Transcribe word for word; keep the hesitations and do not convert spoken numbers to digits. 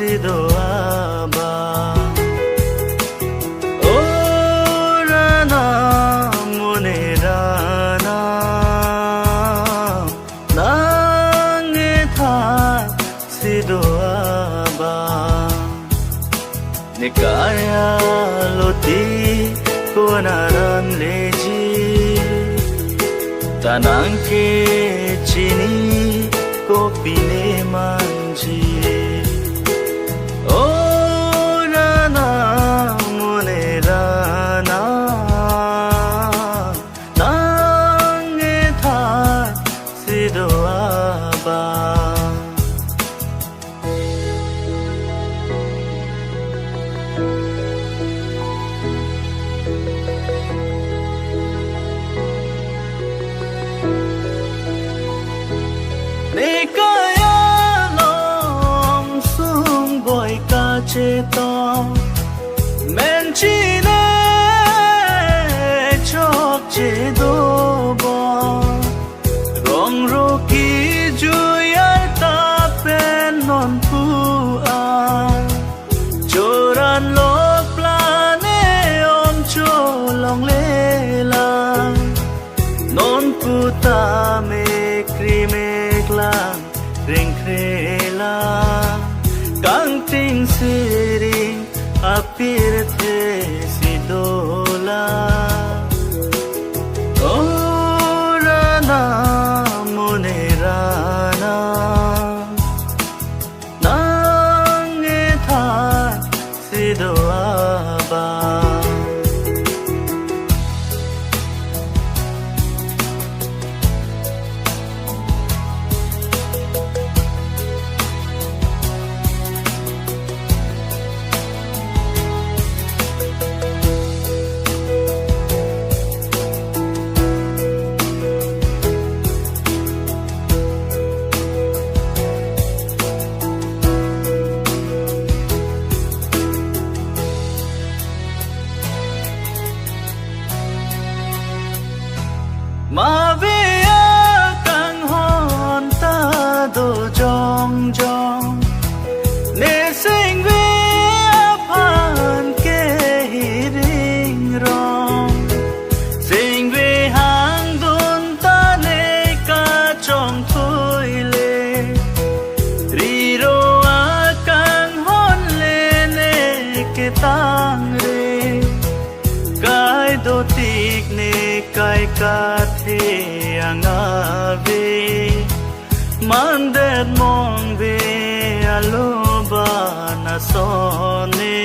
si do abang. O Ranam, Mone Ranam, nang ethan si do abang. Ne kaya loti ko naran leji, ta nang ke chini kopine manji. O Ranam, Mone Ranam, nang ethan si do abang. Ne kaya longsung boi kachetong, men chine chokche dobom. Rong ro kejui ai ta pen nonpu a, choran lok plane om cholongle lang. Nonpu ta mekri meklang rengkre lang, kangting siring apirthe si dolang. O Ranam, Mone Ranam, nang ethan si do abang. Mave akanghon ta do jongjong, ne singve aphan ke hiring rong. Singve hangdun ta ne kachongthui le, riro akanghon le ne ketang re. Kai dotik ne kai kathe angave, mandet mongve alo bana sone.